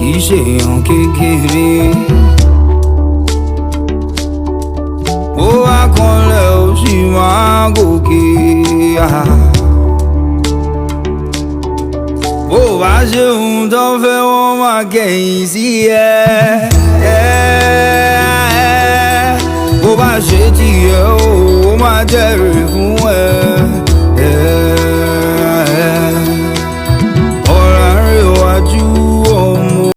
Kì í ṣèyàn kékeré. Ó wá kanlẹ̀ ó sì máa gòkè. Bó bá ṣe ohun tó fẹ́ wọ́n máa kẹ̀yìn sí ẹ. Bó bá ṣe tiẹ̀ o, ó máa jẹ́rìí fún